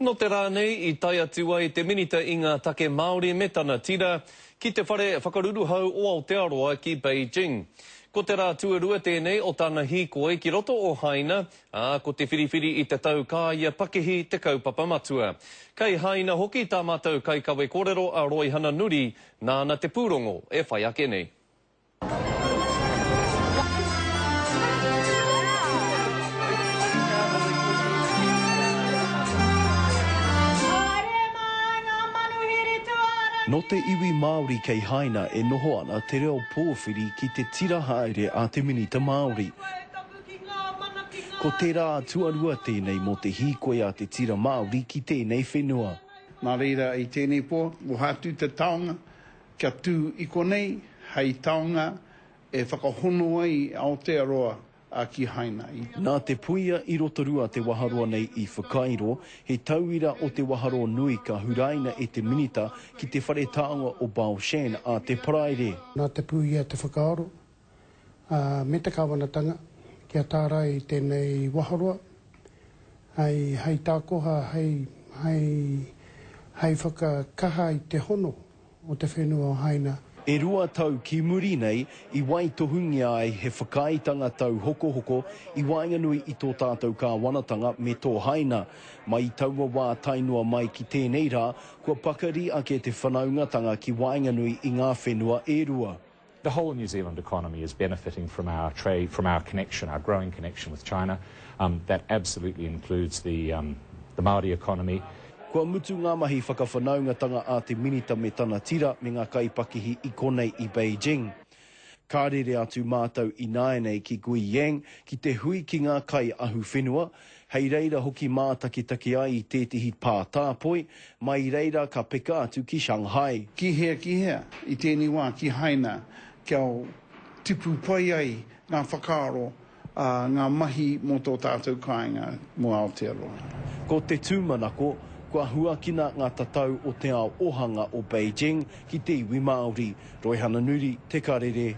Nō te rā nei i tae atu ai te Minita i ngā Take Māori me tana tira ki te Whare Whakaruruhau o Aotearoa ki Beijing. Ko te rā tuarua tēnei o tana hīkoi ki roto o Haina, ā, ko te whiriwhiri i te tau kāia pakihi te kaupapa matua. Kei Haina hoki tā mātou kaikawe kōrero a Roihana Nuri, nāna te pūrongo e whai ake nei. Nō te iwi Māori kei Haina e noho ana te reo pōwhiri ki te tira haere a te Minita Māori. Ko te rā tuarua tēnei mō te hīkoi a te tira Māori ki tēnei whenua. Nā reira i tēnei pō, oha atu te taonga Kia tū i konei hei taonga e whakahono ai Aotearoa ki Haina. Nā Te Puia i Rotorua te waharoa nei i whakairo, he tauira o te waharoa nui ka huraina e te Minita ki te whare taonga o Baoshan a te Paraire. Nā Te Puia te whakaaro me te kāwanatanga kia tārai i tēnei waharoa hei, hei tākoha, hei, hei, hei whakakaha i te hono o te whenua o Haina. E rua tau ki muri nei i waitohungia ai he whakaaetanga tauhokohoko i waenganui i tō tātou kāwanatanga me tō Haina. Mai i taua wā tae noa mai ki tēnei rā, kua pakari ake te whanaungatanga ki waenganui i ngā whenua e rua. The whole New Zealand economy is benefiting from our trade, from our connection, our growing connection with China. Um, that absolutely includes the, um, the Māori economy. Kua mutu ngā mahi whakawhanaungatanga a te Minita me tana tira me ngā kaipakihi i konei i Beijing. Ka rere atu mātou ināianei ki Guiyang ki te hui ki ngā kaiahuwhenua, hei reira hoki mātakitaki ai i tētehi pā tāpoi, mai i reira ka peka atu ki Shanghai. Ki hea, ki hea, i tēnei wā ki Haina, kia tipu pai ai ngā whakaaro, ā, ngā mahi mō tō tātou kāinga, mō Aotearoa. Ko te tūmanako, kua huakina ngā tatau o te ao ohanga o Beijing ki te iwi Māori. Roihana Nuri, Te Karere.